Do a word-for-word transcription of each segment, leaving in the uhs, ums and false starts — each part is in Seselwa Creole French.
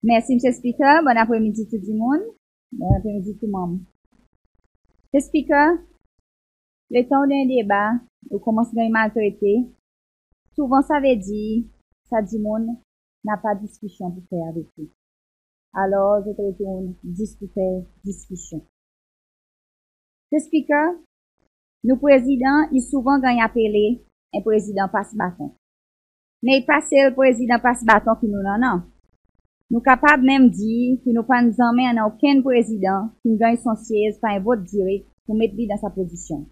Mersi Msye Spiker. Bonn apremidi tou dimoun. Bonn apremidi tou manm. Msye Spiker, letan ou dan en deba, ou konmans ganny maltrete, souvan sa vedir sa dimoun napa diskisyon pour fer avek ou. Alor zot retourn zis pour fer diskisyon. Msye Spiker, nou Prezidan i souvan ganny apele en Prezidan pas baton. Me i pa sel Prezidan pas baton ki nou'n annan. Nou kapab menm dir ki nou pa'n zanmen annan okenn Prezidan ki'n ganny son syez par en vot direk pour met li dan sa pozisyon.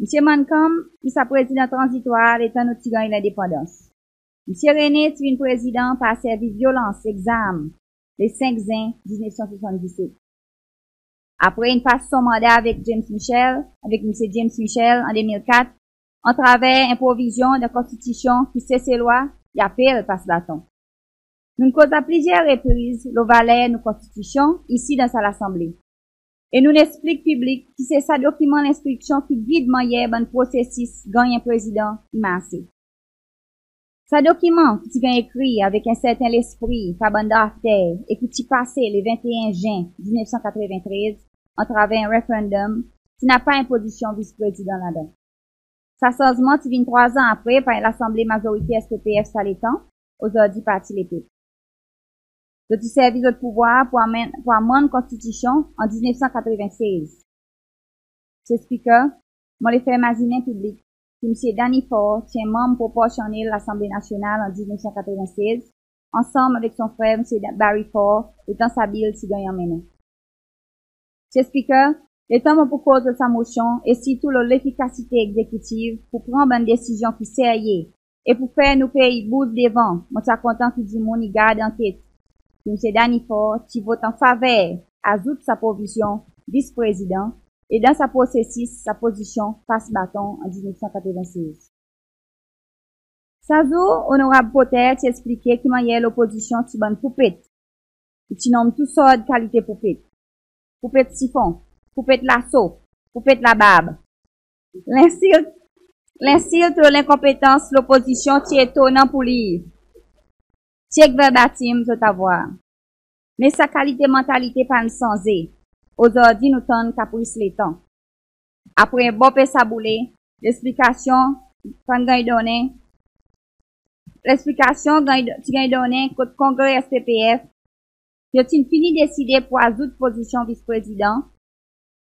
Msye Mancham i sa Prezidan tranzitwar letan nou ti ganny lendepandans. Msye René ti vin Prezidan par servi vyolans ek zarm le senk Zen diznef san swasanndiset. Apre in pas son manda avek James Michel, avek Msye James Michel an de mil kat, atraver en provizyon dan Konstitisyon ki Seselwa i apel pas baton. Nou'n koz a plizyer repriz lo valer nou Konstitisyon isi dan sa Lasanble. E nou'n eksplik piblik ki se sa dokiman lenstriksyon ki gid mannyer bann prosesis ganny en Prezidan i marse. Sa dokiman ki ti ganny ekri avek en serten lespri par bann drafter e ki ti pase le venteen Zen diznef san katreventrez atraver en referandom, ti napa en pozisyon Vis Prezidan ladan. Sa sanzman ti vin trwa an apre par en Lasanble mazorite S P P F sa letan, ozordi Parti Lepep. Zot ti servi zot pouvwar pour amann, pour amann Konstitisyon an diznef san katrevensez. Msye Spiker, mon le fer mazinen piblik ki Msye Danny Faure ti en manm proporsyonnel Lasanble Nasyonal an diznef san katrevensez, ansanm avek son frer Msye Da-, Barry Faure, letan sa Bil ti ganny anmennen. Msye Spiker, letan mon pou koz lo sa Mosyon e sirtou lo lefikasite egzekitiv pour pran bann desizyon ki serye e pour fer nou pei bouz devan, mon ti a kontan ki dimoun i gard an tet ki Msye Danny Faure ti vot an faver azout sa provizyon Vis Prezidan e dan sa prosesis sa pozisyon pas baton an diznef san katrevensez. Sa zour, Onorab Potter ti eksplike ki mannyer Lopozisyon ti bann poupet. I ti nonm tou sort kalite poupet. Poupet sifon, poupet laso, poupet labarb. Lensilt, lensilt lo lenkonpetans Lopozisyon ti etonan pour lir. Tyek verbatim zot a vwar. Me sa kalite mantalite pa'n sanze. Ozordi nou tann kapris letan. Apre en bon pe saboule, leksplikasyon pa'n ganny donnen, leksplikasyon ganny, ti ganny donnen kot Kongre S P P F, zot ti'n fini deside pour azout pozisyon Vis Prezidan,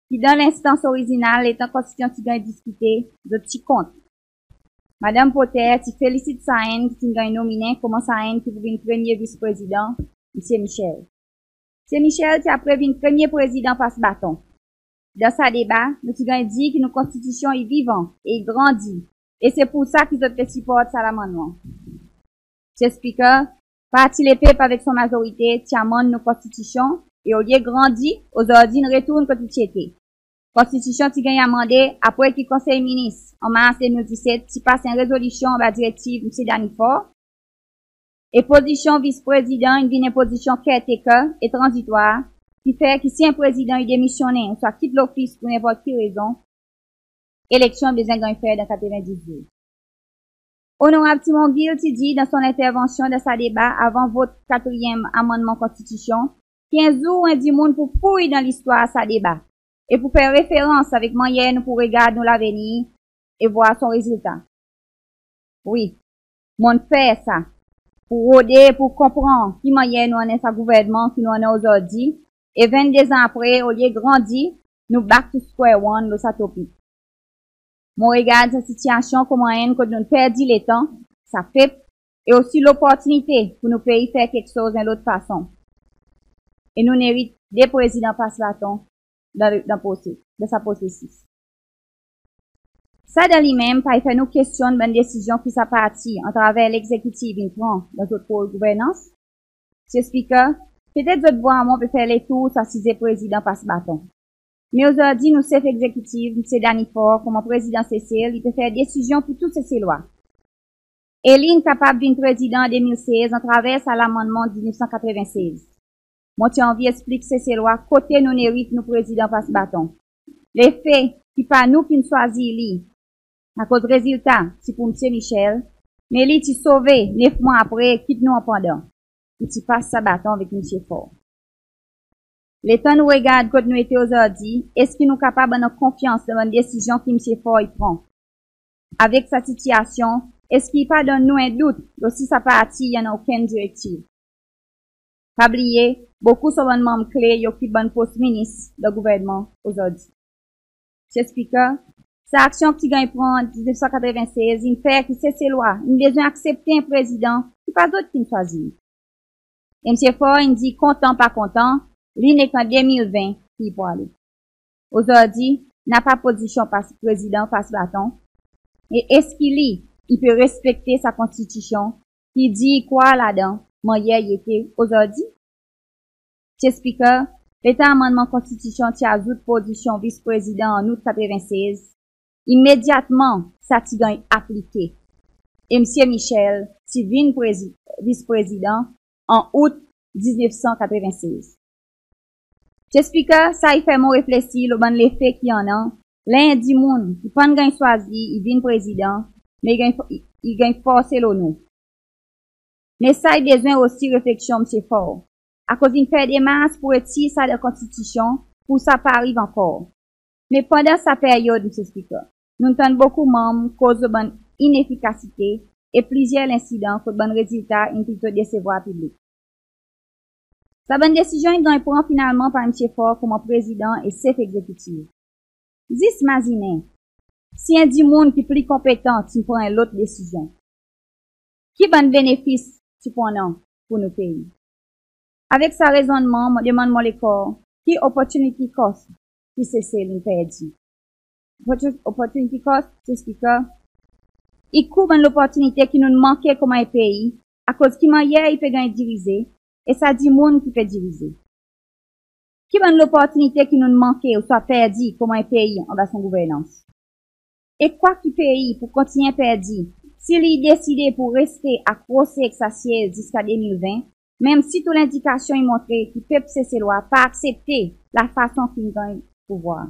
ki dan lenstans orizinal, letan Konstitisyon ti ganny diskite, zot ti kont. Madanm Potter ti felisit sa enn ki ti'n ganny nominen konman sa enn ki pou vin premye Vis Prezidan, Msye Michel. Msye Michel ti apre vin premye Prezidan pas baton. Dan sa deba, nou ti ganny dir ki nou Konstitisyon i vivan e i grandi, e se pour sa ki zot pe siport sa lamannman. Msye Spiker, Parti Lepep avek son mazorite ti amann nou Konstitisyon e olye grandi, ozordi in retourn kot i ti ete. Konstitisyon ti ganny amande apre ki Konsey Minis an Mars de mil diset ti pas en rezolisyon anba direktiv Msye Danny Faure, e pozisyon Vis Prezidan in vin en pozisyon caretaker e tranzitwar, ki fer ki si en Prezidan i demisyonnen ouswa kit lofis pour nenport ki rezon, eleksyon bezwen ganny fer dan katrevendis zour. Onorab Simon Gill ti dir dan son lentervansyon dan sa deba avan vot katriyenm amannman Konstitisyon, ki en zour en dimoun pou fouy dan listwar sa deba e pou fer referans avek mannyer nou pou regard nou lavenir e vwar son rezilta. Wi, mon'n fer sa, pour rode, pour konpran ki mannyer nou annan sa gouvernman ki nou annan ozordi, e venndezan apre, olye grandi, nou back to square one lo sa topik. Mon regard sa sitiyasyon konman enn kot nou'n perdi letan, sa pep, e osi loportinite pour nou pei fer keksoz en lot fason. E nou nerit de Prezidan pas baton dan, dan prose, dan sa prosesis. Sa dan li menm pa i fer nou kestyonn bann desizyon ki sa parti, atraver legzekitiv, in pran dan zot rol gouvernans? Msye Spiker, petet zot vwar mwan pe fer letour sa size Prezidan pas baton. Me ozordi nou sef egzekitiv, Msye Danny Faure, konman Prezidan Sesel, i pe fer desizyon pour tou Seselwa. E li in kapab vin Prezidan an de mil sez atraver sa lamannman diznef san katrevensez. Mon ti anvi eksplik Seselwa kote nou nerit nou Prezidan pas baton. Lefe ki pa nou ki'n swazir li, akoz rezilta ti pour Msye Michel, me li ti sove nef mwan apre e kit nou an pandan. i ti pas sa baton avek Msye Faure. Letan nou regard kot nou ete ozordi, eski nou kapab annan konfyans dan bann desizyon ki Msye Faure i pran? Avek sa sitiyasyon, eski i pa donn nou en dout lo si sa parti i annan okenn direktiv? Pa bliye, bokou son bann manm kle i okip bann pos minis dan gouvernman ozordi. Msye Spiker, sa aksyon ki ti ganny pran an diznef san katreven sez in fer ki Seselwa in bezwen aksepte en prezidan ki pa zot ki'n swazir. E Msye Faure in dir kontan pa kontan, li nek an de mil ven ki i pou ale. Ozordi, napa pozisyon pas, prezidan pas baton. E eski li i pe respekte sa konstitisyon ki dir i krwar ladan mannyer i ete ozordi? Msye Spiker, letan amannman konstitisyon ti azout pozisyon vis prezidan an Out katreven sez, imedyatman sa ti ganny aplike. E Msye Michel ti vin prezi-, vis prezidan an Out diznef san katreven sez. Msye Spiker, sa i fer mwan reflesir lo bann lefe ki annan ler en dimoun ki pa'n ganny swazir i vin prezidan, me i ganny, i ganny forse lo nou. Me sa i bezwen osi refleksyon Msye Faure, akoz in fer demars pour retir sa dan konstitisyon pour sa pa ariv ankor. Me pandan sa peryod, Msye Spiker, nou'n tann bokou manm koz lo bann inefikasite e plizyer lensidan kot bann rezilta in plito desevwar piblik. Sa bann desizyon in ganny pran finalman par Msye Faure konman prezidan e sef egzekitif. Zis mazinen, si en dimoun ki pli konpetan ti pran en lot desizyon, ki bann benefis ti pou annan pour nou pei? Avek sa rezonnman, mon demann mon lekor, ki opportunity cost ki Sesel in perdi? Opportu-, opportunity cost, Msye Spiker, i kou bann loportinite ki nou'n manke konman en pei, akoz ki mannyer i pe ganny dirize, e sa dimoun ki pe dirize. Ki bann loportinite ki nou'n manke ouswa perdi konman en pei anba son gouvernans? E kwa ki pei pou kontinyen perdi si li i deside pour reste akrose ek sa syez ziska de mil ven, menm si tou lendikasyon i montre ki pep Seselwa pa aksepte lafason ki in ganny pouvwar?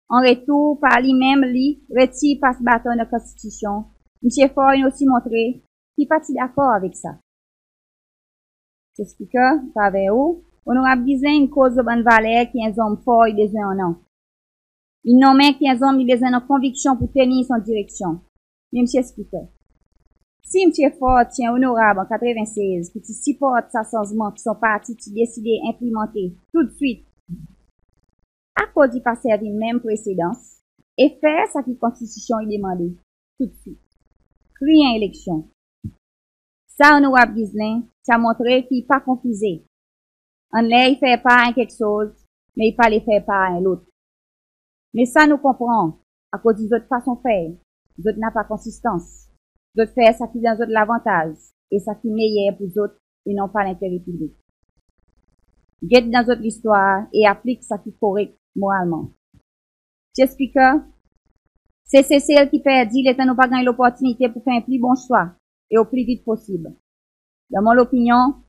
An retour, par li menm li retir pas baton dan konstitisyon, Msye Faure in osi montre ki i pa ti dakor avek sa. Msye Spiker, atraver ou, Onorab Ghislain in koz lo bann valer ki en zonm for i bezwen annan. In nonmen ki en zonm i bezwen annan konviksyon pour tenir son direksyon. Me Msye Spiker, si Msye Faure ti en onorab an katreven sez ki ti siport sa sanzman ki son parti ti deside enplimante toudswit, akoz i pa servi menm presedans e fer sa ki konstitisyon i demande toudswit? Kriy en eleksyon. Sa Onorab Ghislain ti a montre ki i pa konfize. Annler i fer par en keksoz, me i pa le fer par en lot. Me sa nou konpran, akoz zot fason fer, zot napa konsistans. Zot fer sa ki dan zot lavantaz e sa ki meyer pour zot e non pa lentere piblik. Get dan zot listwar e aplik sa ki korek moralman. Msye Spiker, se Sesel ki perdi letan nou pa ganny loportinite pour fer en pli bon swa e o pli vit posib. Dan mon lopinyon,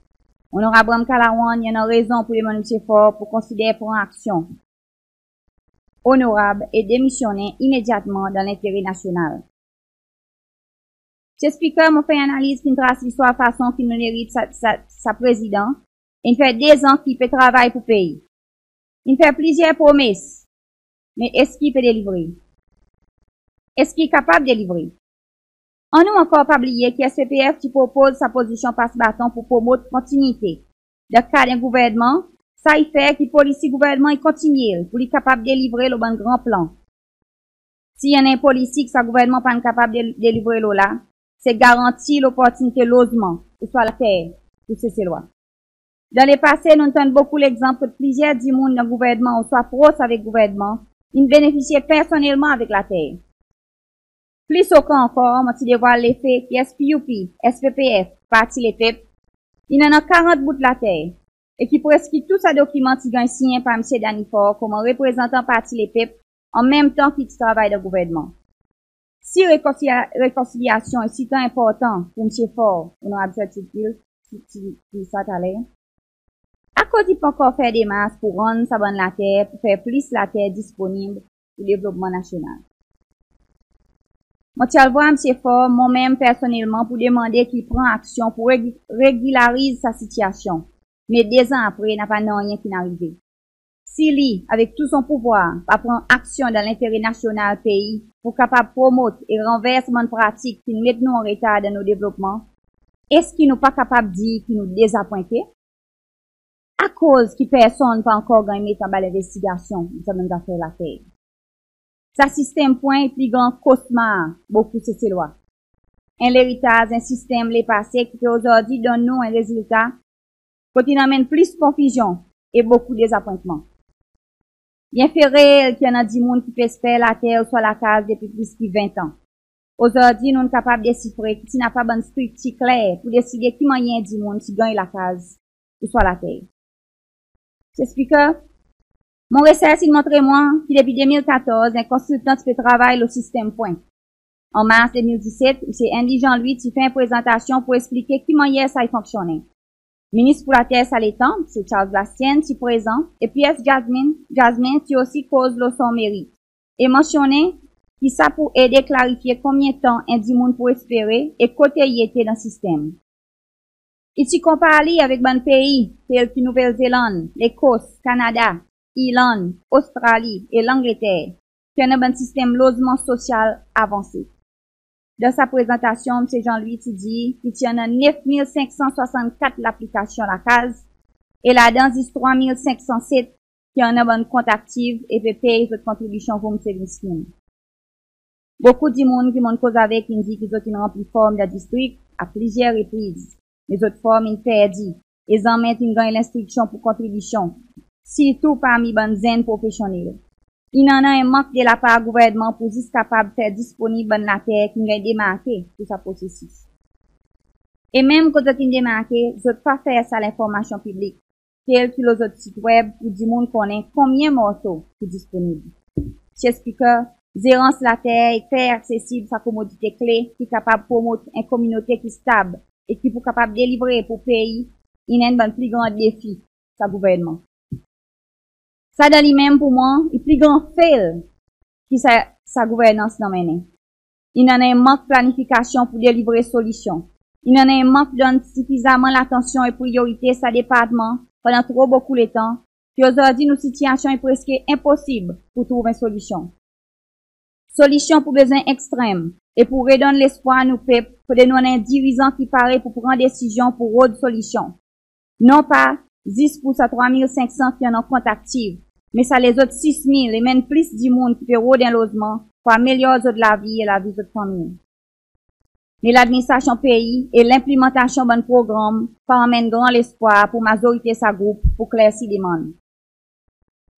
Onorab Ramkalawan i annan rezon pour demann Msye Faure pour konsider pran aksyon onorab e demisyonnen imedyatman dan lentere nasyonal. Msye Spiker, mon fer en analiz ki'n tras listwar fason ki nou'n erit sa, sa, sa prezidan, e in fer dezan ki i pe travay pour pei. In fer plizyer promes, me eski i pe delivre? Eski i kapab delivre? Annou ankor pa bliye ki S P P F ti propoz sa pozisyon pas baton pour promot kontinite. Dan kad en gouvernman, sa i fer ki polisi gouvernman i kontinyen pour li kapab delivre lo bann gran plan. Si i annan en polisi ki sa gouvernman pa'n kapab del-, delivre lo la, se garanti loportinite lozman ouswa later pour Seselwa. Dan lepase, nou'n tann bokou legzanp kot plizyer dimoun dan gouvernman ouswa pros avek gouvernman in benefisye personnelman avek later. Pli sokan ankor, mon ti devwal lefe ki S P U P, S P P F, Parti Lepep, in annan karant bout later, e ki preski tou sa dokiman ti ganny sinyen par Msye Danny Faure konman reprezantan Parti Lepep, an menm tan ki i ti travay dan gouvernman. Si rekonsilia-, rekonsilyasyon i sitan enportan pour Msye Faure, Onorab Churchill ti, ti, ti dir sa taler, akoz i pa ankor fer demars pour rann sa bann later pour fer plis later disponib pour devlopman nasyonal? Mon ti al vwar Msye Faure, mwan menm personnelman, pour demande ki i pran aksyon pour regi-, regilariz sa sitiasyon. Me de zan apre, napa nanryen ki'n arive. Si li, avek tou son pouvwar, pa pran aksyon dan lentere nasyonal pei pour kapab promot e ranvers bann pratik ki'n met nou an retar dan nou devlopman, eski nou pa kapab dir ki nou dezapwente? Akoz ki personn pa ankor ganny met anba lenvestigasyon dan sa bann zafer later? Sa sistenm pwen i pli gran kosmar bokou Seselwa. En leritaz en sistenm lepase ki pe ozordi donn nou en rezilta kot in anmenn plis konfizyon e bokou dezapwentman. Byenfere ki i annan dimoun ki pe esper later ouswa lakaz depi plis ki ven an. Ozordi nou'n kapab desifre ki ti napa bann striktir kler pour deside ki mannyer dimoun ti ganny lakaz ouswa later. Msye Speaker, mon resers in montre mwan ki depi de mil katorz, en konsiltan ti pe travay lo sistenm pwen. An Mars de mil diset, Msye Andy Jean-Louis ti fer en prezantasyon pour eksplike ki mannyer sa i fonksyonnen. Minis pour Later sa letan, Msye Charles Blassienne, ti prezan, e P S Jasmin, Jasmin ti osi koz lo son merit e mansyonnen ki sa pou ede klarifye konbyen tan en dimoun pou espere e kote i ete dan sistenm. I ti konpar li avek bann pei tel ki Nouvel Zelann, Lekos, Kanada, Irlann, Ostrali e Langleter, ki annan bann sistenm lozman sosyal avanse. Dan sa prezantasyon, Msye Jean-Louis ti dir ki ti annan nef mil senk san swasannkat laplikasyon lakaz, e ladan zis trwa mil senk san set ki annan bann kont aktiv e pe pey zot kontribisyon Home Savings Scheme. Bokou dimoun ki mon'n koz avek in dir ki zot in ranpli form dan distrik a plizyer repriz, me zot form in perdi e zanmen ti'n ganny lenstriksyon pour kontribisyon, sirtou parmi bann zenn profesyonnel. In annan en mank de lapar gouvernman pour zis kapab fer disponib bann later ki'n ganny demarke pour sa prosesis. E menm kot zot in demarke, zot pa fer sa lenformasyon piblik, tel ki lo zot sit web pour dimoun konnen konbyen morso ki disponib. Msye Speaker, zerans later e fer aksesib sa komodite kle ki kapab promot en kominote ki stab e ki pou kapab delivre pour pei, in enn bann pli gran defi sa gouvernman. Sa dan li menm pour mwan i pli gran fail ki sa, sa gouvernans in anmennen. In annan en mank planifikasyon pour delivre solisyon. In annan en mank donn sifizaman latansyon e priyorite sa departman pandan tro bokou letan, ki ozordi nou sitiasyon i preske enposib pour trouv en solisyon. Solisyon pour bezwen ekstrenm e pour redonn lespwar nou pep, fodre nou annan en dirizan ki pare pour pran desizyon pour rod solisyon. Non pa zis pour sa trwa mil senk san ki annan kont aktiv, me sa lezot sis mil e menm plis dimoun ki pe rod en lozman pour amelyor zot lavi e lavi zot fanmir. Me ladministrasyon pei e lenplimantasyon bann progranm pa anmenn gran lespwar pour mazorite sa group pour klersi demann.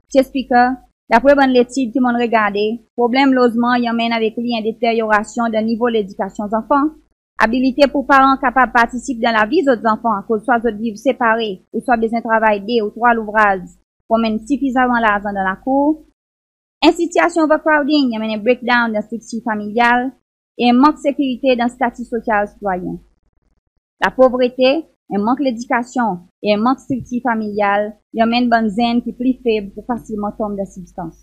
Msye Speaker, dapre bann letid ki mon'n regarde, problenm lozman i anmenn avek li en deteryorasyon dan nivo ledikasyon zanfan, abilite pour paran kapab partisip dan lavi zot zanfan akoz swa zot viv separe ouswa bezwen travay de ou trwa louvraz pour anmenn sifizaman larzan dan lakour. En sitiasyon overcrowding i anmenn en breakdown dan striktir familyal e en mank sekirite dan stati sosyal sitwayen. Lapovrete, en mank ledikasyon e en mank striktir familyal i anmenn bann zenn ki pli feb pour fasilman tonm dan sibstans.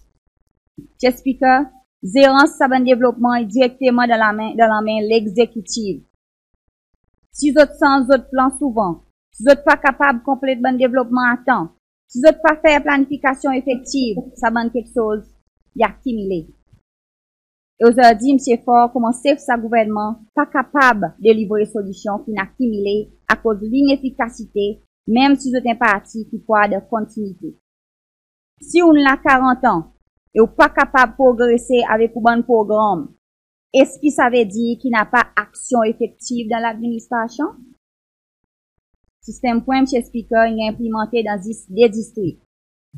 Msye Speaker, zerans sa bann devlopman i direkteman dan lanmen, dan lanmen legzekitiv. Si zot sanz zot plan souvan, si zot pa kapab konplet bann devlopman a tan, si zot pa fer planifikasyon efektiv, sa bann keksoz i akimile. E ozordi, Msye Faure, konman sef sa gouvernman, pa kapab delivre solisyon ki'n akimile akoz linefikasite, menm si zot en parti ki krwar dan kontinite. Si ou'n la karant an e ou pa kapab progrese avek ou bann progranm, eski sa vedir ki napa aksyon efektiv dan ladministrasyon? Sistenm pwen, Msye Speaker, in ganny enplimante dan zis de distrik,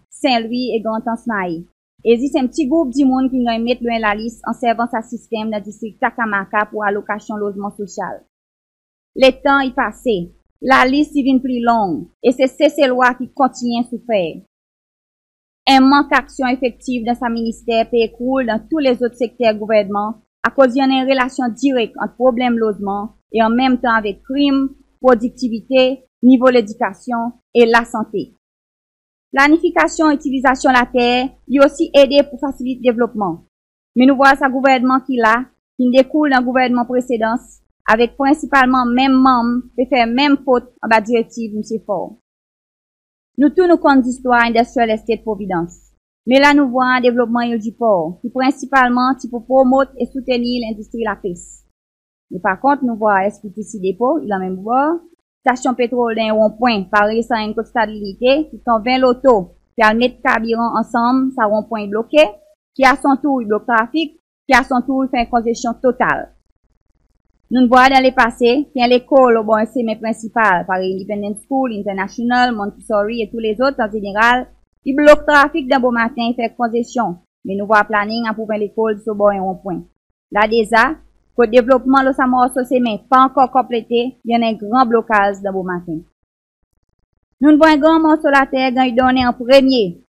St Louis e Grand Anse Mahé. E zis en pti group dimoun ki'n ganny met lo en lalis an servan sa sistenm dan distrik Takamaka pour alokasyon lozman sosyal. Letan i pase, lalis i vin pli long e se Seselwa ki kontinyen soufer. En mank aksyon efektiv dan sa minister pe ekroul dan tou lezot sekter gouvernman akoz i annan en relasyon direk ant problenm lozman e anmenmtan avek krim, prodiktivite, nivo ledikasyon e lasante. Planifikasyon itilizasyon later i osi ede pour fasilit devlopman. Me nou vwar sa gouvernman ki la, ki'n dekoul dan gouvernman presedan, avek prensipalman menm manm pe fer menm fot anba direktiv Msye Faure. Nou tou nou konn zistwar Industrial Estate Providence. Me la nou vwar devlopman Ile du Port, ki prensipalman ti pou promot e soutenir lendistri lapes. Me par kont, nou vwar S P T C Depot, i la menm bor, stasyon petrol dan en ronpwen, parey sa enn kot Stad Lilite, ki kan ven loto ki al met karbiran ansanm, sa ronpwen i bloke, ki a son tour i blok trafik, ki a son tour i fer en konzesyon total. Nou'n vwar dan lepase, ki en lekol obor en semen prensipal, parey Independence School, International, Montessori e tou lezot an zeneral, i blok trafik dan bomaten, i fer konzesyon. Me nou vwar planing aprouv en lekol zis obor en ronpwen. La deza, kot devlopman lo sa morso semen pa ankor konplete, i annan en gran blokaz dan bomaten. Nou'n vwar en gran morso later ganny donnen an premye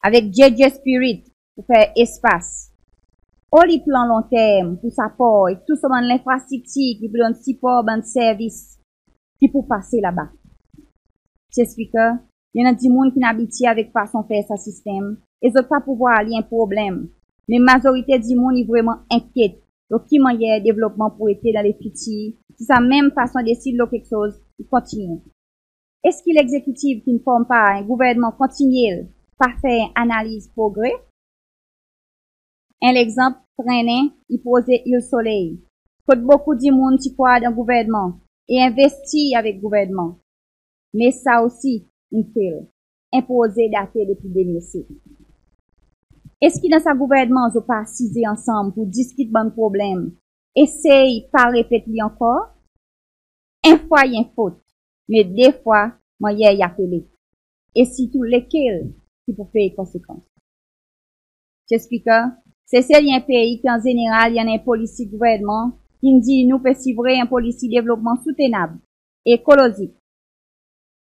avek J J Spirit pou fer espas. Oli plan lonterm pou sa por e tou son bann lenfrastriktir ki pou donn sipor bann servis ki pou pase laba? Msye Speaker, i annan dimoun ki'n abitye avek fason fer sa sistenm e zot pa pou vwar li en problenm. Me mazorite dimoun i vreman enkyet lo ki mannyer devlopman pou ete dan lefitir si sa menm fason desid lo keksoz i kontinyen. Eski Legzekitiv ki'n form par en gouvernman kontinyel pa fer en analiz progre? En legzanp trennen i proze Ile Soleil, kot bokou dimoun ti krwar dan gouvernman e envestir avek gouvernman. Me sa osi in fail. En proze date depi de mil set. Eski dan sa gouvernman zot pa asize ansanm pou diskit bann problenm, esey pa repet li ankor? En fwa i en fot, me de fwa mannyer i apele. E sirtou lekel ki pou pey konsekans? Msye Speaker, Sesel i en pei ki an zeneral i annan en polisi gouvernman ki'n dir nou pe sivre en polisi devlopman soutenab e ekolozik,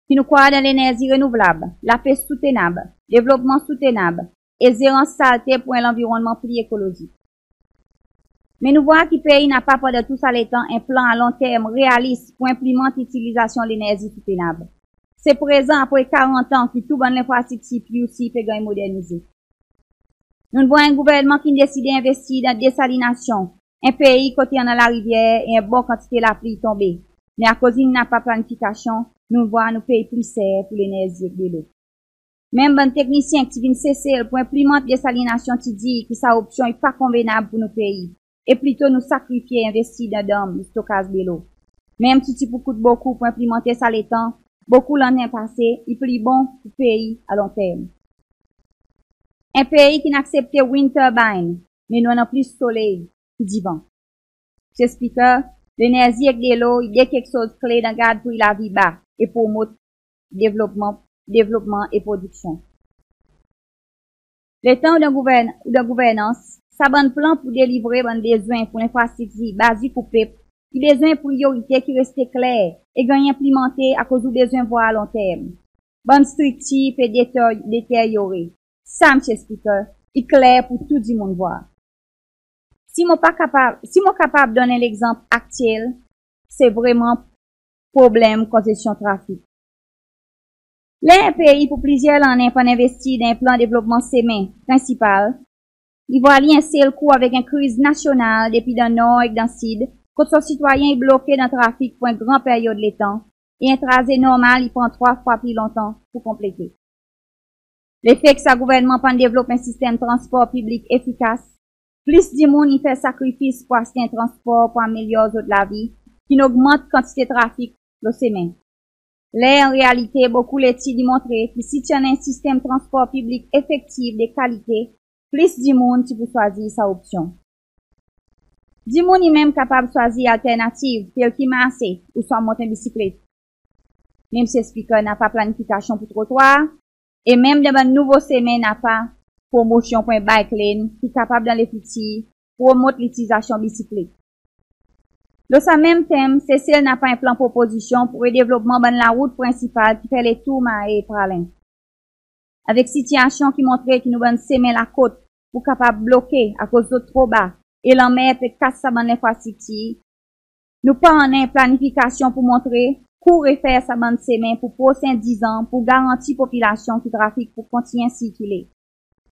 ki nou krwar dan lenerzi renouvlab, lapes soutenab, devlopman soutenab e zerans salte pou en lanvironnman pli ekolozik. Me nou vwar ki pei napa pandan tou sa letan en plan a lonterm realis pou enplimant litilizasyon lenerzi soutenab. Se prezan, apre karant an, ki tou bann lenfrastriktir P U C pe ganny modernize. Nou'n vwar en gouvernman ki'n deside envestir dan desalinasyon, en pei kot i annan larivyer e en bon kantite lapli i tonbe. Me akoz i napa planifikasyon, nou'n vwar nou pey pli ser pou lenerzi ek delo. Menm bann teknisyen ki ti vin Sesel pou enplimant desalinasyon ti dir ki sa opsyon i pa konvenab pou nou pei, e plito nou sakrifye envestir dan danm stokaz delo. Menm si ti pou kout bokou pou enplimante sa letan, bokou lannen pase, i pli bon pou pei a lonterm. En pei ki'n aksepte wind turbine, me nou annan plis soley ki divan. Msye Speaker, lenerzi ek delo i de keksoz kle dan gard pri lavi ba e promot devlopman, devlopman e prodiksyon. Letan ou dan gouvern-, ou dan gouvernans, sa bann plan pou delivre bann bezwen pou lenfrastriktir bazik ou pep, i bezwen priyorite ki reste kler e ganny enplimante akoz ou bezwen vwar a lonterm. Bann striktir pe deter-, deteryore. Sa, Msye Speaker, i kler pou tou dimoun vwar. Si mon pa kapab, si mon kapab donn en legzanp aktyel, se vreman problenm konzesyon trafik. Ler en pei pou plizyer lannen pa'n envestir dan en plan devlopman semen prensipal, i vwar li en sel kou avek en kriz nasyonal depi dan Nor ek dan Sid, kot son sitwayen i bloke dan trafik pou en gran peryod letan e en traze normal i pran trwa fwa pli lontan pou konplete. Lefe ki sa gouvernman pa'n devlop en sistenm transpor piblik efikas, plis dimoun i fer sakrifis pou aste en transpor pou amelyor zot lavi, ki'n ogmant kantite trafik lo semen. Ler an realite, bokou letid i montre ki si ti annan en sistenm transpor piblik efektiv de kalite, plis dimoun ti pou swazir sa opsyon. Dimoun i menm kapab swazir alternativ, tel ki marse ouswa mont en bisiklet. Me Msye Speaker, napa planifikasyon pou trotwar, e menm dan bann nouvo semen napa promosyon pou en bike lane ki kapab dan lefitir promot litilizasyon bisiklet. Lo sa menm tenm, Sesel napa en plan propozisyon pou redevlopman bann larout prensipal ki fer letour Mahé e Praslin. Avek sitiyasyon ki montre ki nou bann semen lakot pou kapab bloke akoz zot tro ba e lanmer pe kas sa bann lenfrastriktir, nou pa annan en planifikasyon pou montre kou refer sa bann semen pou prosen diz an pou garanti popilasyon ki trafik pou kontinyen sirkile.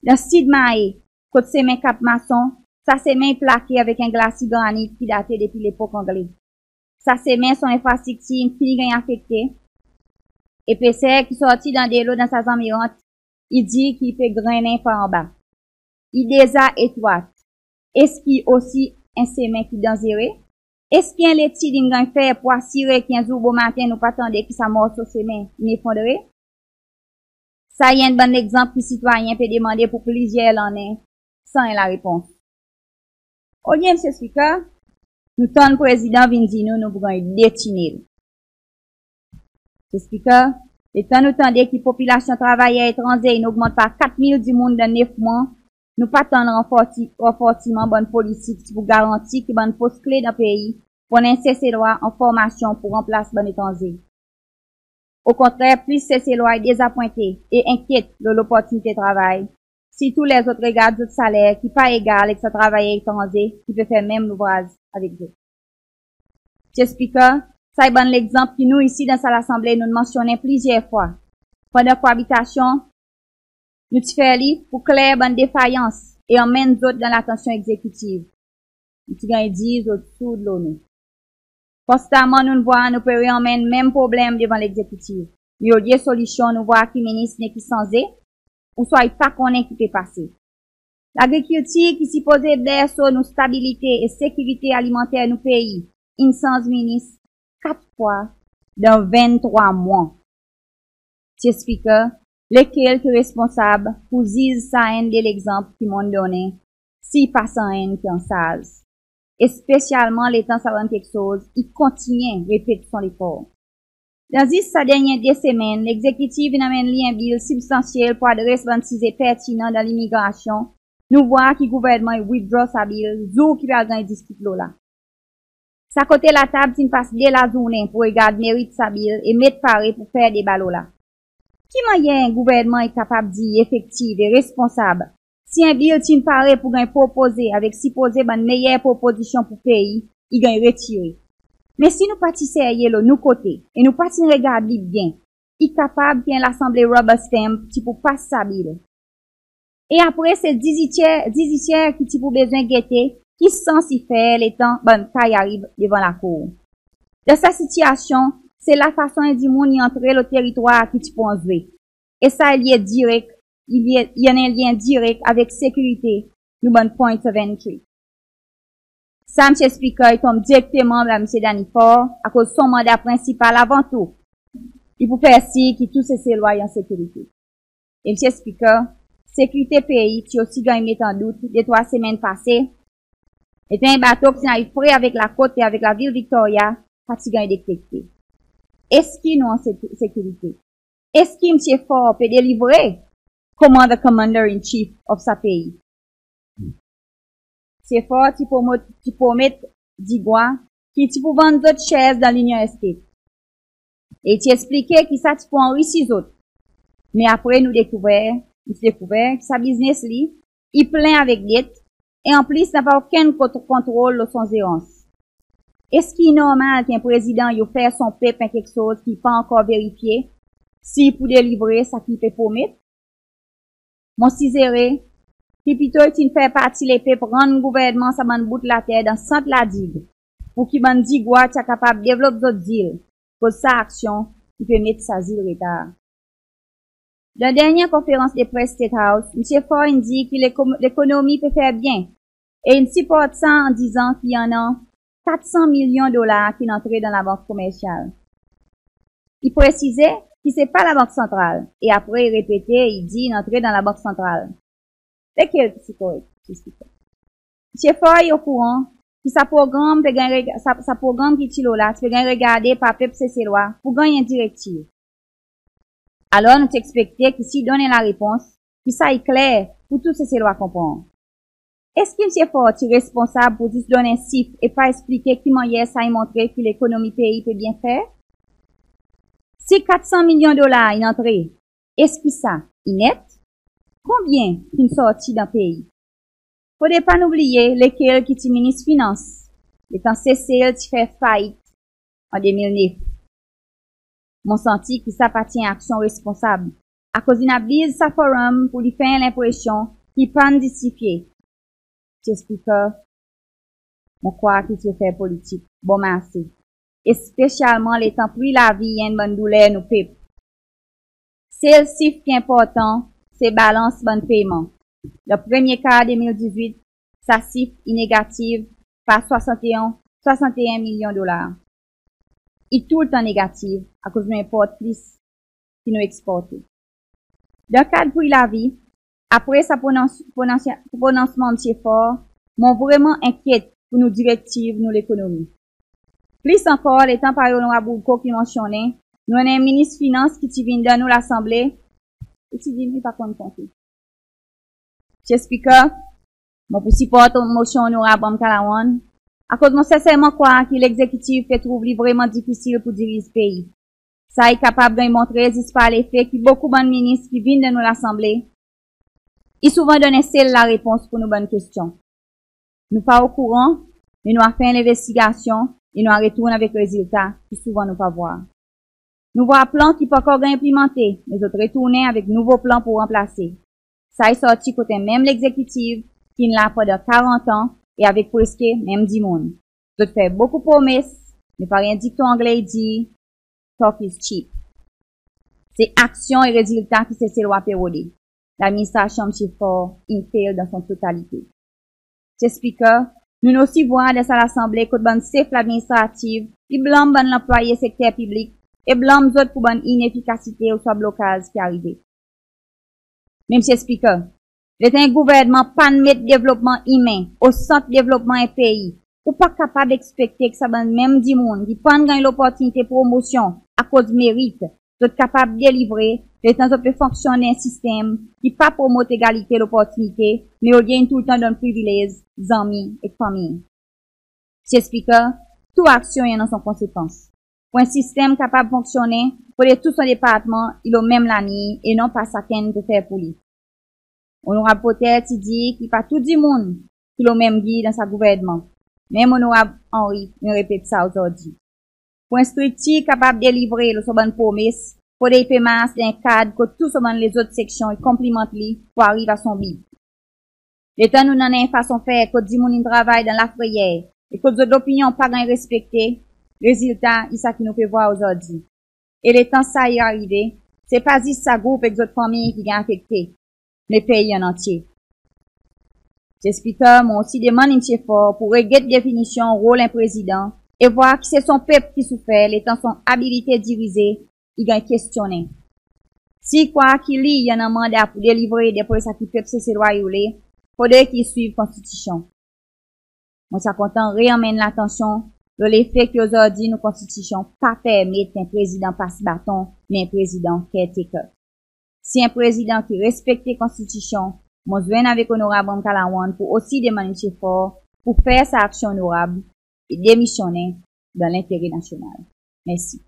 Dan Sid Mahé, kot semen Kap Mason, Sa semen i plake avek en glasi granit ki date depi lepok Angle. Sa semen son lenfrastriktir in fini ganny afekte. Epeser ki sorti dan delo dan sa zanmirant, i dir ki i pe grennen par anba. I deza etrwat. Eski osi en semen ki danzere? Eski en letid in ganny fer pour asire ki en zour bomaten nou pa tande ki sa morso semen in efondre? Sa i enn bann legzanp ki sitwayen pe demande pour plizyer lannen san en larepons. Olye, Msye Spiker, nou tann Prezidan vin dir nou, nou pou ganny de tinel. Msye Spiker, letan nou tande ki popilasyon travayer etranze in ogmant par kat mil dimoun dan nef mwan, nou pa tann ranforsi-, ranforsiman bann polisi ki ti pou garanti ki bann pos kle dan pei pou annan Seselwa an formasyon pour ranplas bann etranze. Okontrer, plis Seselwa i dezapwente e enkyet lo loportinite travay, sirtou ler zot regard zot saler ki pa egal ek sa travayer etranze ki pe fer menm louvraz avek zot. Msye Spiker, sa i bann legzanp ki nou isi dan sa Lasanble nou'n mansyonnen plizyer fwa. Pandan koabitasyon, nou ti fer li pour kler bann defayans e anmenn zot dan latansyon egzekitiv. Nou ti ganny dir zot sourd lo nou. Konstaman nou'n vwar nou pe re anmenn menm problenm devan legzekitiv. Me olye solisyon, nou vwar ki minis neki sanze, ouswa i pa konnen ki pe pase. Lagrikiltir ki sipoze berso nou stabilite e sekirite alimanter nou pei, in sanz minis kat fwa dan venntrwa mwan. Msye Spiker, lekel ki responsab pour ziz sa enn de legzanp ki mon'n donnen, si i pa sa enn ki ansarz, espesyalman letan sa bann keksoz i kontinyen repet son lekor? Dan zis sa dernyen de semenn, legzekitiv in anmenn li en bil sibstansyel pour adres bann size pertinan dan limigrasyon. Nou vwar ki gouvernman i withdraw sa bil zour ki pe al ganny diskit lo la. Sa kote latab ti'n pas de lazournen pour regard merit sa bil e met pare pour fer deba lo la. Ki mannyer en gouvernman i kapab dir i efektiv e responsab si en bil ti'n pare pour ganny propoze avek sipoze bann meyer propozisyon pour pei i ganny retire? Me si nou pa ti serye lo nou kote e nou pa ti'n regard li byen, i kapab ki en Lasanble rubber stamp ti pou pas sa bil. E apre se dizisyer, dizisyer ki ti pou bezwen gete ki sans i fer letan bann ka i ariv devan lakour. Dan sa sitiyasyon, se lafason en dimoun i antre lo teritwar ki ti pou an zwe. E sa i lye direk, i lye, i annan en lyen direk avek sekirite nou bann points of entry. Sa, Msye Spiker, i tonm direkteman dan Msye Danny Faure, akoz son manda prensipal avan tou, i pou fer sir ki tou Seselwa i an sekirite. E Msye Spiker, sekirite pei ti osi ganny met an dout de trwa semenn pase, letan en bato ki ti'n ariv pre avek lakot e avek lavil Victoria pa ti ganny detekte. Eski nou an sek-, sekirite? Eski Msye Faure pe delivre koman the Commander in Chief of sa pei? Msye Faure ti promet, ti promet Digwa ki ti pou vann zot shares dan Union Estate. E i ti eksplike ki sa ti pou anrisi zot. Me apre nou dekouver, nou ti dekouver ki sa biznes li i plen avek det, e anplis napa okenn kont-, kontrol lo son zerans. Eski i normal ki en prezidan i ofer son pep en keksoz ki pa ankor verifye, si i pou delivre sa ki i pe promet? Mon sizere ki plito i ti'n fer parti lepep rann gouvernman sa bann bout later dan sant La Digue, pour ki bann Digwa ti a kapab devlop zot zil, koz sa aksyon i pe met sa zil retar. Dan dernyen konferans de pres State House, Msye Faure in dir ki leko-, lekonomi pe fer byen, e in siport sa an dizan ki i annan kat san milyon dolar ki'n antre dan labank komersyal. I presize ki se pa Labank Santral, e apre i repete, i dir in antre dan Labank Santral. Lekel ki ti korek, Msye Speaker? Msye Faure i okouran ki sa progranm pe ganny rega-, sa, sa progranm ki ti lo la, ti pe ganny regarde par pep Seselwa pour ganny en direktiv. Alor nou ti ekspekte ki si i donn en larepons, ki sa i kler pour tou Seselwa konpran. Eski Msye Faure ti responsab pour zis donn en sif e pa eksplike ki mannyer sa i montre ki lekonomi pei pe byen fer? Si kat san milyon dolar in antre, eski sa i net? Konbyen ki'n sorti dan pei? Fodre pa nou bliye lekel ki ti minis finans letan Sesel ti fer fait an de mil nef. Mon santi ki sa pa ti en aksyon responsab, akoz in abiz sa forum pour li fer en lenpresyon ki pa'n zistifye. Mr Speaker, mon krwar ki ti fer politik bon mars, espesyalman letan pri lavi i enn bann douler nou pep. Sel sif ki enportan se balans bann peyman. Dan premye kar de mil dizwit, sa sif i negativ par swasannteyen, swasannteyen milyon dolar. I toultan negativ akoz nou enport plis ki nou eksporte. Dan kad pri lavi, apre sa pronons-, prononsya-, prononsman Msye Faure, mon vreman enkyet pour nou direktiv nou lekonomi. Plis ankor, letan parey Onorab Woodcock in mansyonnen, nou annan en Minis Finans ki ti vin dan nou Lasanble, i ti dir nou i pa konn konte. Mr Speaker, mon pou siport Mosyon Onorab Ramkalawan, akoz mon senserman krwar ki Legzekitiv pe trouv li vreman difisil pour diriz pei. Sa i kapab ganny montre zis par lefe ki bokou bann Minis ki vin dan nou Lasanble, i souvan donn en sel larepons pour nou bann kestyon. Nou pa okouran, me nou a fer en lenvestigasyon e nou a retourn avek rezilta ki souvan nou pa vwar. Nou vwar plan ki pa ankor ganny enplimante, me zot retournen avek nouvo plan pour ranplase. Sa i sorti kot en menm Legzekitiv ki'n la pandan karant an e avek preske menm dimoun. Zot fer bokou promes, me parey en dikton Angle i dir, "Talk is cheap." Se aksyon e rezilta ki Seselwa pe rode. Ladministrasyon Msye Faure in fail dan son totalite. Mr Speaker, nou'n osi vwar dan sa Lasanble kot bann sef ladministrativ i blanm bann lanplwaye sekter piblik e blanm zot pour bann inefikasite ouswa blokaz ki arive. Me Mr Speaker, letan en gouvernman pa'n met devlopman imen o sant devlopman en pei, ou pa kapab ekspekte ki sa bann menm dimoun ki pa'n ganny loportinite promosyon akoz merit, zot kapab delivre letan zot pe fonksyonnen en sistenm ki pa promot egalite loportinite, me olye in toultan donn privilez zanmi ek fanmir. Mr Speaker, tou aksyon i annan son konsekans. Pour en sistenm kapab fonksyonnen, fodre tou son departman i lo menm laliny e non pa sakenn pe fer pour li. Onorab Potter ti dir ki pa tou dimoun ki lo menm gir dan sa gouvernman. Menm Onorab Henrie in repet sa ozordi. Pour en striktir kapab delivre lo son bann promes, fodre i pe mars dan en kad kot tou son bann lezot seksyon i konplimant li pour ariv a son bi. Letan nou'n annan en fason fer kot dimoun in travay dan lafreyer e kot zot lopinyon pa ganny respekte, rezilta i sa ki nou pe vwar ozordi. E letan sa i arive, se pa zis sa group ek zot fanmir ki ganny afekte, me pei an antye. Mr Speaker, mon osi demann Msye Faure pour reget definisyon rol en prezidan e vwar ki se son pep ki soufer letan son abilite dirize i ganny kestyonnen. Si i krwar ki li i annan manda pour delivre dapre sa ki pep Seselwa i oule, fodre ki i swiv Konstitisyon. Mon ti a kontan re anmenn latansyon lo lefe ki ozordi nou Konstitisyon pa permet en prezidan pas baton, me en prezidan caretaker. Si en prezidan ki respekte Konstitisyon, mon zwenn avek Onorab Ramkalawan pour osi demann Msye Faure pour fer sa aksyon onorab e demisyonnen dan lentere nasyonal. Mersi.